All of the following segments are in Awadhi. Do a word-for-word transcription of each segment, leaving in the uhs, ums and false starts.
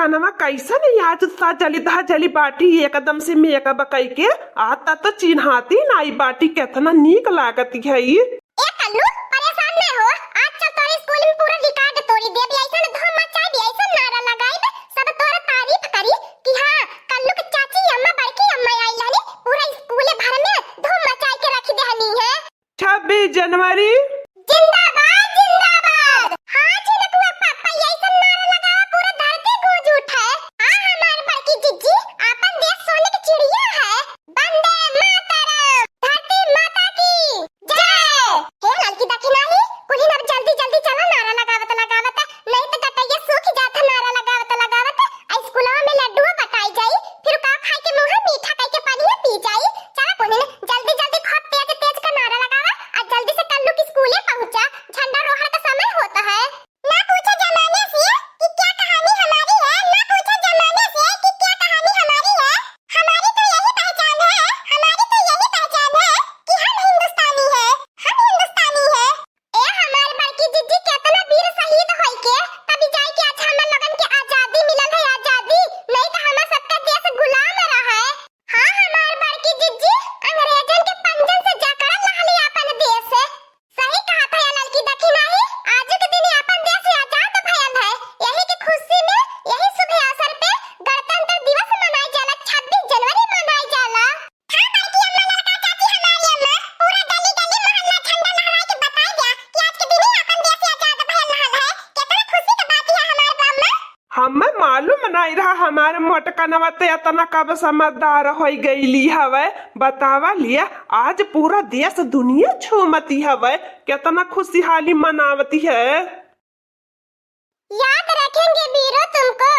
नवा कैसन ही आज सजली धजली बाटी, एकदम से मेकअप कइके। आता तो चिन्हाती नाई बाटी, केतना नीक लागत है ई। ए कल्लू, परेशान न हो, आज चल तोरे स्कूल में पूरा रिकॉर्ड तोड़ी देब, ऐसन धूम मचाइब, ऐसन नारा लगाइब, सब तोर तारीफ करी कि हाँ, कल्लू के चाची अम्मा, बड़की अम्मा आइल हनी, पूरा स्कूले भर में धूम मचाइ के रख देहनी है। छब्बीस जनवरी जिंदाबाद, जिंदाबाद। हाँ, झिनकुआ पापा, ऐसन नारा लगावा, पूरा धरती गूंज उठे। हाँ, हमार बड़की जिज्जी, आपन देश सोने के चिड़िया है। वंदे मातरम, धरती माता की जय। हे ललकी दखिनाही, कुलिन अब जल्दी जल्दी चला नारा लगावत लगावत, नहीं तो गटैया सूख जात है नारा लगावत लगावत। आ स्कूलवा में लड्डुआ बटाई जाई, फिर का खाई के मुँह मीठा कई के पानिया पी जाई। चला कुलिन जल्दी जल्दी खूब तेज तेज का नारा लगावा, आ जल्दी से कल्लू की स्कूले पहुँचा, झंडा रोहड़ का समय होता है। ना पूछो जमाने से कि क्या कहानी हमारी है, ना पूछो जमाने से कि क्या कहानी हमारी है। हमारी तो यही पहचान है, हमारी तो यही पहचान है कि हम हिंदुस्तानी हैं, हम हिंदुस्तानी हैं। ए हमार बड़की जिज्जी, केतना वीर शहीद होइके तभी जाइके आज हमर लोगन के आजादी मिलल है, आजादी। नहीं तो हमर सबका देश गुलाम रहा है। हाँ हमार बड़की जिज्जी, अंग्रेजन के पंजन से जकड़ल रहली आपन देश। सही कहत है ललकी दखिनाही, आज के दिन आपन देश आजाद भयल है। यही के खुशी में, यही शुभ अवसर पे गणतंत्र दिवस मनाई जाला, छब्बीस जनवरी मनाई जाला। हाँ बड़की अम्मा, ललका चाची, हमारी अम्मा, पूरा गली गली मोहल्ला झंडा लहराई के बताई दिया कि आज के दिन ही आपन देश आजाद भयल रहल है। केतना खुशी के बात है हमार अम्मा। हमें मालूम नहीं रहा, हमार मोटकनवा ते इतना कब समझदार होइ गईली हवे। बतावा लिया, आज पूरा देश दुनिया झूमती हवे, केतना खुशहाली मनावती है। याद रखेंगे वीरों तुमको,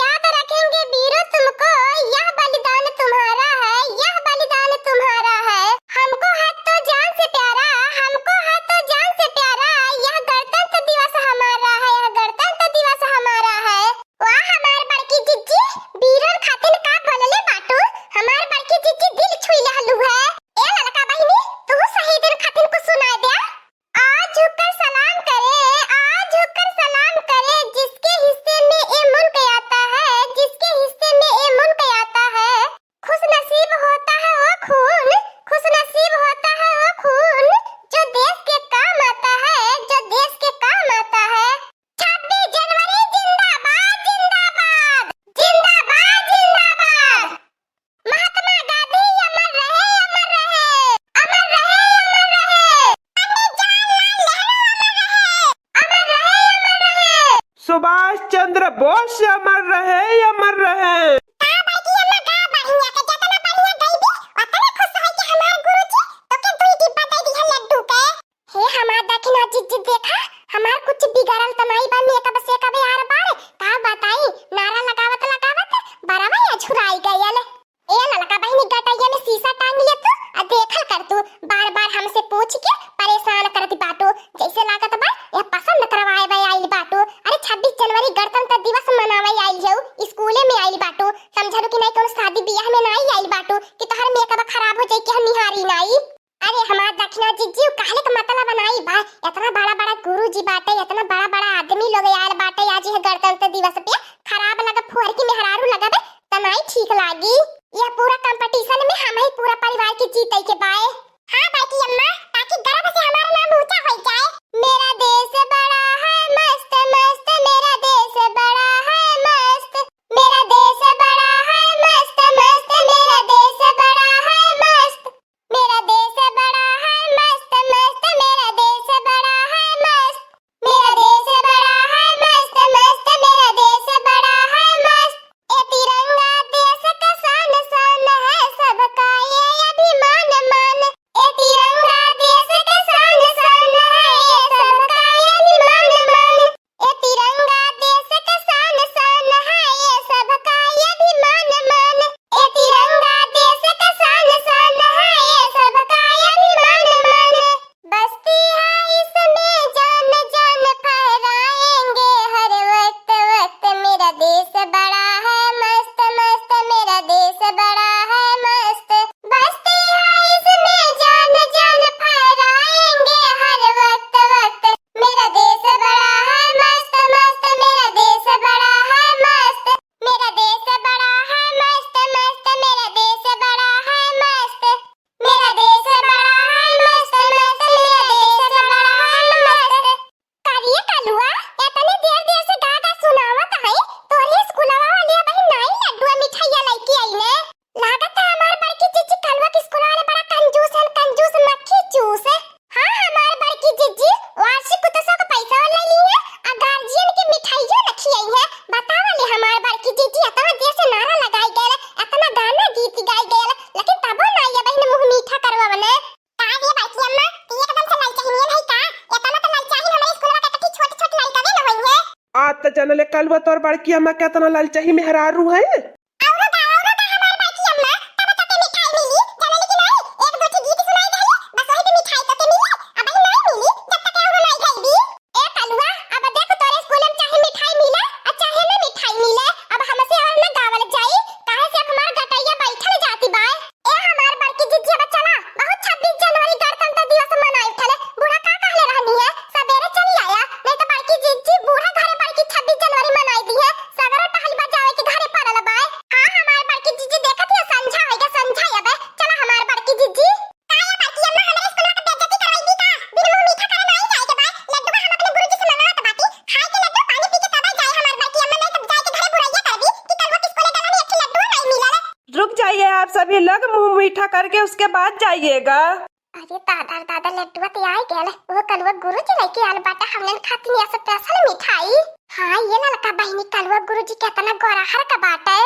याद रखेंगे वीरों तुमको, यह बलिदान तुम्हारा है, यह बलिदान तुम्हारा है। हमको है तो जान से प्यारा, हमको है तो जान से प्यारा, यह गणतंत्र दिवस हमारा है, यह गणतंत्र दिवस हमारा है। वाह हमार बड़की जिज्जी, वीरन खातिन का बोलले बाटू, हमार बड़की जिज्जी दिल छुई लेहलू है। ए ललका बहिनी, तू शहीदन खातिन कुछ सुनाइ द्या। आज झुककर सलाम करे, आज झुककर सलाम करे, जिसके हिस्से में ये मुल्क आता है, जिसके हिस्से में ये मुल्क आता है। खुश नसीब होता है वो खून, खुश नसीब होता है वो खून, जो देश के काम आता है, जो देश के काम आता है। छब्बीस जनवरी जिंदाबाद, जिंदाबाद, जिंदाबाद, जिंदाबाद। महात्मा गांधी अमर रहे, अमर रहे, अमर रहे, अमर रहे। पंडित जवाहरलाल नेहरू अमर रहे, अमर रहे, अमर रहे। सुभाष चंद्र बोस अमर रहे, अमर रहे। का बड़की अम्मा, का बढ़िया के, जतना बढ़िया गइबी, ओतने खुश होई के हमार गुरुजी तोके दुई डिब्बा दे दिहन लड्डू के। हे हमार दखिना जिज्जी, देखा, हमार कुछ बिगड़ल त नाई बा, मेकअप सेकअप यार बार, का बताई, नारा लगावत लगावत बरवा अझुराई गयल। ए ललका बहिनी, गटैया में शीशा टांग ले तू, आ देखल कर तू, बार बार हमसे पूछ के परेशान करत बाटू, जैसे लागत बा यह पसंद करवाए बे आइल बाटू। अरे छब्बीस जनवरी गणतंत्र दिवस मनावे आइल हऊ, स्कूले में आइल बाटू, समझलू कि नाई, कौनो शादी बियाह में नाई आइल बाटू कि तोहर मेकअप खराब हो जाई कि हम निहारी नाई। अरे हमार दखिना जिज्जी, कहले के मतलब नाई बा, इतना बड़ा बड़ा गुरु जी बाटे, इतना बड़ा बड़ा आदमी लोग आयल बाटे आज यह गणतंत्र दिवस पे, खराब लगे फुहर की मेहरारू लगबे त नाई ठीक लागी। यह पूरा कंपटीशन में हम ही पूरा परिवार के जीते के बाए। हाँ बड़की अम्मा, ताकि गर्व से हमारा नाम ऊंचा हो जाए। मेरा देश बड़ा है मस्त मस्त, मेरा देश बड़ा है मस्त, मेरा देश बड़ा है मस्त मस्त, मेरा देश बड़ा है मस्त। मेरा देश बड़ा है मस्त मस्त, मेरा देश बड़ा है मस्त, मेरा देश बड़ा है मस्त मस्त, मेरा देश बड़ा है मस्त। ए तिरंगा देश का शान शान, जनले कलुआ तोर बड़की अम्मा केतना ललचही मेहरारू है। औरो का, औरो का हमार बड़की अम्मा, तब तोके मिठाई मिली, जनली कि नाई? एक दो ठे गीत सुनाई देली, बस वही पे मिठाई तोके मिली, अबही नाई मिली, जब तक औरो नाई गईबी। ए कलुआ, अब देख तोरे स्कूल में चाहे मिठाई मिले, आ चाहे ना मिठाई मिले, अब हमसे और ना गावल जाई, काहे से अब हमार गटैया बैठल जाती बाय। ए हमार बड़की जिज्जी, अब चला, बहुत छब्बीस जनवरी गणतंत्र दिवस मनाई उठले। बूढ़ा का कहले रहनी है, सबेरे चली आया, नहीं तो बड़की जिज्जी बूढ़ा घरे बड़की छब्बीस जनवरी मनाई दी है। सगरो टहल बजावे के घरे पड़ल बाय। हाँ, हमार बड़की जिज्जी, देखत हिया, संझा होइगा, संझा अबे। चला हमार बड़की जिज्जी। का ये बड़की अम्मा, हमरे स्कूलवा के बेइज्जती करवाई दी का? बिन मुंह मीठा करे नाई जाए के बाय। लड्डू हम अपने गुरुजी से मंगावत बाटी, खाए के लड्डू, पानी पी के तबे जाए हमार बड़की अम्मा, नहीं तब जाए के घरे बुराइया करबी कि कलुआ के स्कूले गलन, एक ठे लड्डू नाई मिलल। रुक जाइए आप सभी लोग, मुंह मीठा करके उसके बाद जाइएगा। अरे दादा रे दादा, लड्डुआ तो आइ गयल, वो कलुआ गुरुजी लेके आल बाटा हमनन खातिर special मिठाई। हाँ ये ललका बहिनी, कलुआ गुरुजी केतना गोराहर का बाटे।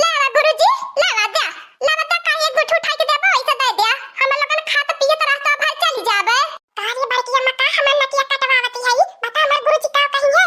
लावा गुरुजी, लावा द्या, लावा द्या, काहे एक मुट्ठी उठाई के देबो, ऐसे दे द्या, हम लोगन खात पियत रास्ता भर चली जाबे। का रे बड़की अम्मा, का हमार नकिया कटवावती है, बता हमार गुरुजी का कहिए?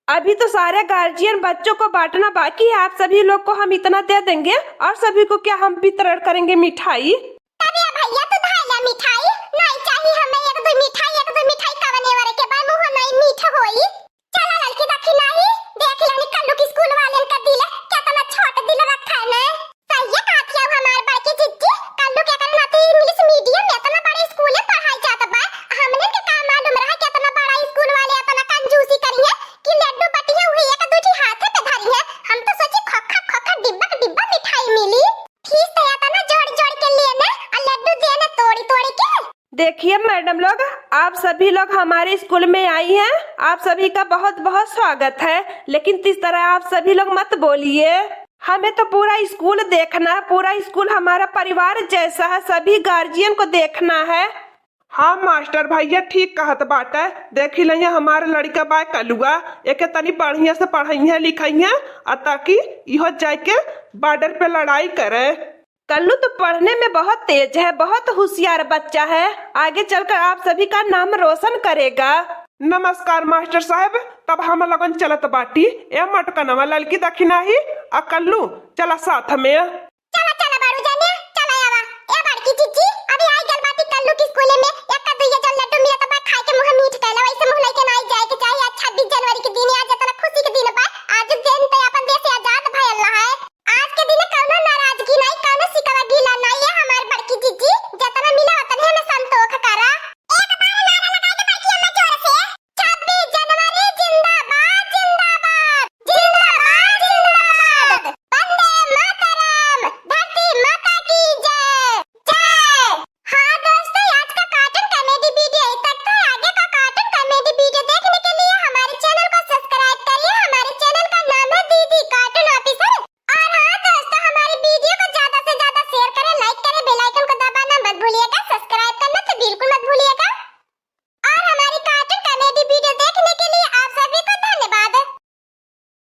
अभी तो सारे गार्जियन बच्चों को बांटना बाकी है। आप सभी लोग को हम इतना दे देंगे और सभी को क्या हम वितरण करेंगे मिठाई। तबे भैया तू धाय ला मिठाई, नहीं चाहिए हमें एक दो मिठाई, एक दो मिठाई कवने वरे के बा, मुंह नहीं मीठ होई। चला ललकी दखिनाही, देख लेनी कल्लू की स्कूल वाले का दिल, कितना छोट दिल रखा है ने। सही कहत हिया हमार बड़की जिज्जी, कल्लू के कारण नाती इंग्लिश मीडियम में इतना बड़े स्कूल में पढ़ाई जात बा। हमने के का मालूम रहा कि इतना बड़ा स्कूल वाले इतना कंजूसी करी है कि लड्डू बटिया हुई एक दूठी हाथे पे धरी है। हम तो सोची खोखा खोखा डिब्बा के डिब्बा मिठाई मिली। खीस तो इतना जोड़ जोड़ के लिए ना और लड्डू दिए ना तोड़ी तोड़ी के। देखिए मैडम लोग, आप सभी लोग हमारे स्कूल में आई हैं, आप सभी का बहुत बहुत स्वागत है, लेकिन इस तरह आप सभी लोग मत बोलिए। हमें तो पूरा स्कूल देखना है, पूरा स्कूल हमारा परिवार जैसा है, सभी गार्जियन को देखना है। हाँ मास्टर भैया ठीक कहत बाटे, देखी लइया हमार लड़िका बाय कलुआ, एके तनी बढ़िया से पढ़इहें लिखइहें, आ ताकि इहो जाइके बॉर्डर पे लड़ाई करे। कल्लू तो पढ़ने में बहुत तेज है, बहुत होशियार बच्चा है, आगे चलकर आप सभी का नाम रोशन करेगा। नमस्कार मास्टर साहब, तब हम लोगन चलत बाटी। ए मटकनवा ललकी दखिनाही, आ कल्लू चला साथ में।